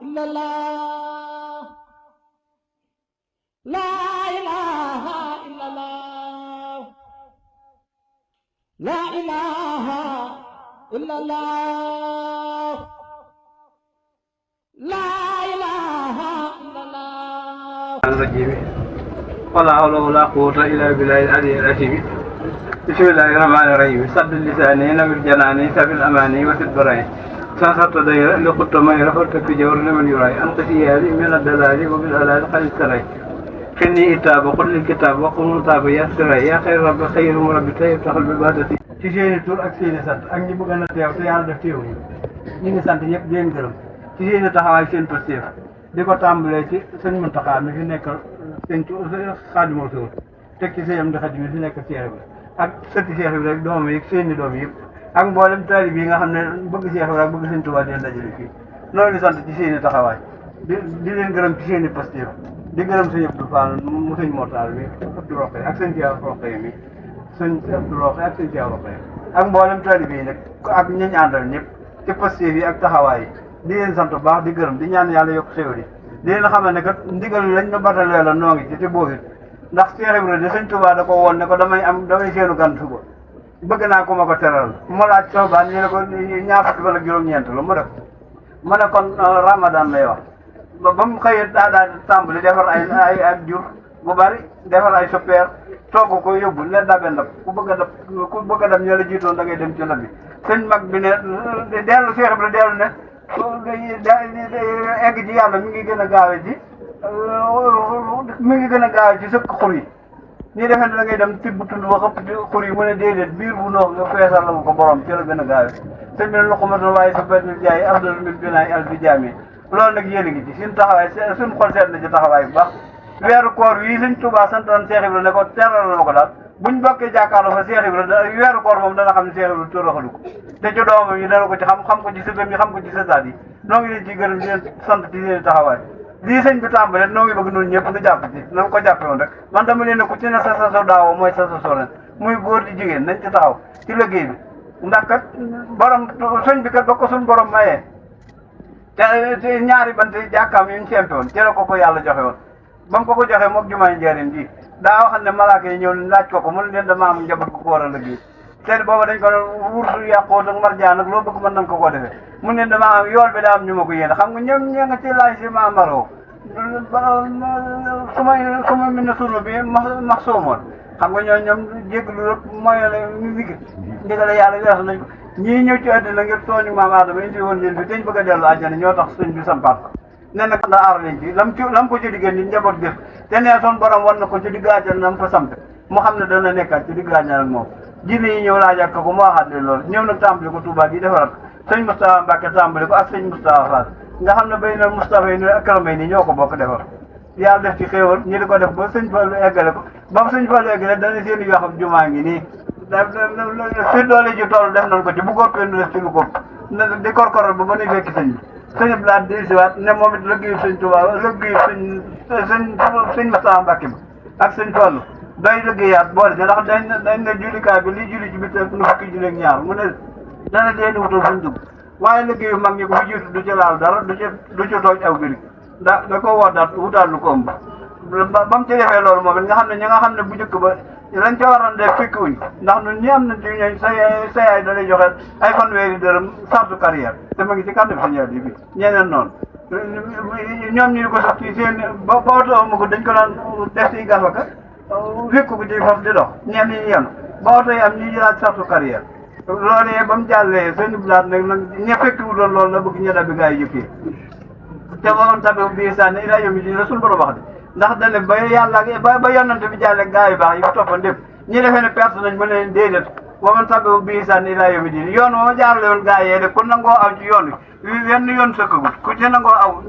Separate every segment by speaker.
Speaker 1: illallah la ilaha illallah la ilaha illallah la ilaha illallah
Speaker 2: الرجيم ولا حول ولا قوة إلا بالله العلي العظيم بسم الله الرحمن الرحيم سد لساني نوير جناني سب الأماني وسد براي ساسة دايرة لقط ما يرفض في جور لمن يراي أنت سيالي من الدلال وبالألال قد سري فني إتاب وقل الكتاب وقل مطاب يا سري يا خير رب خير مربي تيب تخل ببادتي ci seeni tur ak seeni sant ak ñi bëgg na teew te yàlla def teewuñu ñi ngi sant ñëpp di leen gërëm ci seeni taxawaay seen pastéef di ko tàmbalee ci sëñ Muntaxa mi fi nekk sëñ Xaadimu Rasuul teg ci sëñam di Xaadim mi fi nekk Seex bi ak sëtti Seex bi rek doom yi seeni doom yëpp ak mboolem taalib yi nga xam ne bëgg Seex bi rek bëgg sëñ Tuubaa di leen dajale fii noonu di sant ci seeni taxawaay di leen gërëm ci seeni pastéef di gërëm sëñ Abdou Fall mu sëñ Mortaal mi Abdou Roqe ak sëñ Cheikh Roqe mi sëñ Abdou Roqe ak sëñ Cheikh Roqe ak mboolem taalib yi nag ak ñi ñu àndal ñëpp ci pastéef yi ak taxawaay yi di leen sant bu baax di gërëm di ñaan yàlla yokk xéwal yi di leen xamal ne kat ndigal lañ ma batalee la noo ngi ci te boobit ndax Cheikh Ibrahima de sëñ Touba da ko woon ne ko damay seenu gan suba bëgg naa ko ma ko teral ma laaj soobaan ñu ne ko ñaar fukki fan ak juróom-ñeent la mu def ma ne kon Ramadan lay wax ba mu xëyee daa tàmbali defar ay ak jur bu bari defar ay soppeer togg ko yóbbu ne dabe ndab ku bëgg a dab ñoo la jiitoon da ngay dem ci ndab bi sëñ mag bi ne dellu Cheikh Ibrahima dellu ne egg ci yàlla mi ngi gën a gaawe ci sëkk xur yi ñii defe ne da ngay dem tibb tund ba xëpp ci xur yi mu ne déedéet biir bu noox nga feesal la ko borom ci la gën a gaawe sëñ bi ne luqmatul waaye sa benn jaay afdal min binaay alfi jaami loolu nag yéen a ngi ci suñu taxawaay suñu xol seet na ci taxawaay bu baax weeru koor wii sëñ Tuubaa santoon Cheikh Ibrahima ne ko teral la ma ko daal buñ bokkee jàkkaarloo fa Cheikh Ibrahima weeru koor moom dana xam ne Cheikh Ibrahima toroxalu ko te ci doomam yi dana ko ci xam ko ci sëtam yi xam ko ci sëtaat yi noo ngi leen ci gërëm di leen sant ci seen taxawaay lii sëñ bi tàmbalee noo ngi bëgg noonu ñëpp nga jàpp ci nan ko jàppe woon rek man dama leen ne ku ci ne sa saso daawoo mooy sa saso ren muy góor di jigéen nañ ci taxaw ci liggéey bi ndax kat borom sëñ bi kat ba ko suñ borom mayee te ñaari bant jàkkaam yi ñu sempe woon ci la ko yàlla joxe woon ba mu ko joxee mook jumaay njëriñ ji daa waxam ne malaaka yi ñëw laaj ko mu ne leen dama am njaboot ku ko war a liggéey te booba dañ ko wursu yàqoo ak marjaan ak loo bëgg mën nañ ko defee mu ne dama am yool bi daa am ñu ma ko yéene xam nga ñoom ñee nga ci laaj si ma maroo su ma min na sunu bi max soomoon xam nga ñoom jéglu rek mooy la nigi ndigale yàlla weesu nañ ko ñii ñëw ci àddina ngir tooñu maam Aadama indi woon leen fi dañ bëgg a dellu àjjana ñoo tax sëñ bi sampaat ko ne nag da aar leen ci lam ko ci diggéen ni njaboot gëf te nee son borom war na ko ci digg àjjana nam fa sampe mu xam ne dana nekkaat ci digg àjjana ak moom jinne yi ñëw laaj ak ko mu waxaat leen loolu ñëw nag tàmbali ko Touba gi defarat sëñ Moustapha Mbacke tàmbali ko ak sëñ Moustapha Fall nga xam ne bay na Moustapha yi ni ak Karamay ni ñoo ko bokk defar yàlla def ci xéewal ñi di ko def ba sëñ Fallu eggale ko ba sëñ Fallu eggale dana seen yoo xam jumaa ngi nii fi doole ji toll def nañ ko ci bu góppee nu def ci lu ko di korkoral ba nuy fekki sëñ bi sëñ bi laa dellusiwaat ne moom it liggéeyu sëñ Touba liggéeyu sëñ Moustapha Mbacke ba ak sëñ Fallu day liggéeyaat boole ci ndax dañ ne jullikaay bi li julli ci biir nu fukki julli ak ñaar mu ne dana leen wutal fuñ dugg waaye liggéeyu mag ñi ko fi jiitu du ci laal dara du ci tooj aw birig da ko woodaat wutaat lu ko ëmb ba mu ci defee loolu moom it nga xam ne ñi nga xam ne bu njëkk ba lañ ca waroon def fekk wuñ ndax ñun ñi am na ci ñooñ sa yaay da lay joxe ay fanweeri dërëm sartu carrière te ma ngi ci kàddu sañeer bi ñeneen noonu ñoom ñu ko sax ci seen ba oto ma ko dañ ko daan def ci gafaka wékk ko ci foofu di dox ñenn ñi yenu ba oto yi am ñu jëlaat sartu carrière loolee ba mu jàllee seen blaat nag ña fekkiwu doon loolu la bëgg ña dabi gaa yi jëkkee te waroon tabe bi sànni ilaa yomi di rasul borom wax de ndax dane ba yàlla ba yonante bi jàllee gaa yu baax yi ko toppan dépp ñi defee ne perte nañ ma leen déedéet waman tabe bi sànni ilaa yomi di yoon wama jaarale woon gaa yee de ku nangoo aw ci yoon wi wenn yoon sëkkagut ku ci nangoo aw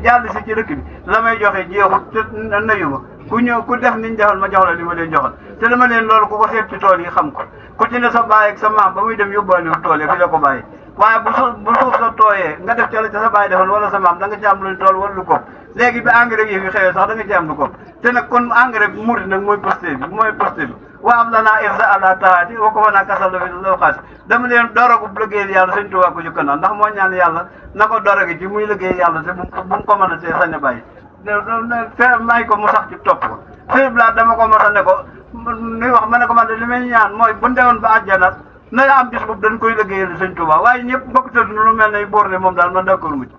Speaker 2: jàll si ci dëkk bi la may joxe jeexut te nayu ma ku ñëw ku def niñ defal ma jox la li ma leen joxal te dama leen loolu ku ko seet ci tool yi xam ko ku ci ne sa baay ak sa maam ba muy dem yóbbaale tool yi fi la ko bàyyi waaye bu suuf sa tooyee nga def ca la ca sa baay defal wala sa maam da nga ci am luñ tool wala lu ko léegi bi engrais yi fi xëyee sax da nga ci am lu ko te nag kon engrais bi murid nag mooy posté bi waa am lanaa irsa ala taati wa ko fanaa kasala fi loo xaas dama leen dorogub liggéeyal yàlla sëñ Tuubaa ko jukka ndax moo ñaan yàlla na ko dorogi ci muy liggéey yàlla te bu mu ko mën a tee sañ a bàyyi fe may ko mu sax ci topp ko sëñ Blas dama ko mos a ne ko nuy wax ma ne ko man de li may ñaan mooy bu ndewoon ba àjjana na am bis boobu dañ koy liggéeyal sëñ Tuubaa waaye ñëpp bokk tëdd lu mel ne boor ne moom daal man d'accord mu ci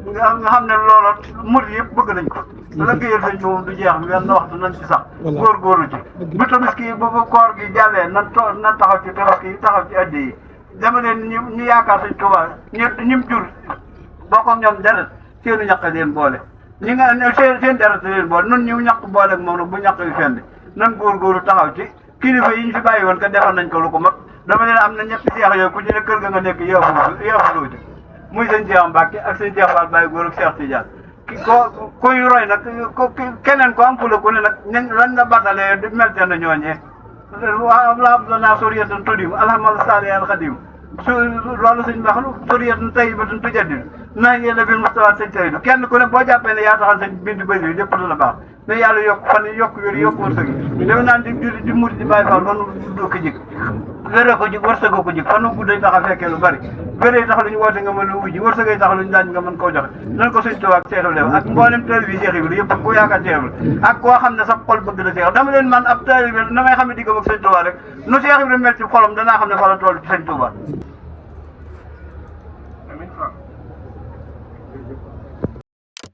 Speaker 2: nga xam ne loolu murid yëpp bëgg nañ ko liggéeyal sëñ Tuubaa du jeex wenn waxtu nañ ci sax góorgóorlu ci bu tabaski bu koor gi jàllee nan taxaw ci tabaski yi taxaw ci addi yi dama leen ñu yaakaar sëñ Tuubaa ñim jur boo ko ñoom deret seenu ñaq leen boole ñi nga seen deret leen boole nun ñu ñaq boole ak moom nag bu ñaq yu fenn nan góorgóorlu taxaw ci kilifa yi ñu fi bàyyi woon ka defal nañ ko lu ko mat dama leen am na ñetti seex yooyu ku ci ne kër ga nga nekk yeefuloo ci muy sëñ Cheikh Mbacke ak sëñ Cheikh Fall Baye Góor ak Cheikh Tidiane koy roy nag keneen ko am fu la ku ne nag lan la batalee di melte na ñooñee waaw naa soriyatan tudim alhamdulilah sali al xadim su loolu suñ wax soriyatan tayyibatun tujaddid na ngeen la bil mustawa sëñ tayyidu kenn ku ne boo jàppee ne yaa taxal sëñ bindu bëri yi lépp dana baax ne yàlla yokk fan yokk wér yokk wërsëg yi dama naan di murid di bàyyi fall man du ko jik wéree ko jik wërsëgoo ko jik fan wu gudday tax a fekkee lu bari wéree tax lu ñu woote nga mën a wujji wërsëgay tax lu ñu daaj nga mën koo joxe nan ko sëñ Tuubaa ak Seex Ibra ak mboolem taalibe bi Seex Ibra yëpp ku yaakaar Seex Ibra ak koo xam ne sa xol bëgg na Seex dama leen man ab taalibe na may xam ne diggam ak sëñ Tuubaa rek nu Seex Ibra mel ci xolam danaa xam ne fa la toll ci sëñ Tuubaa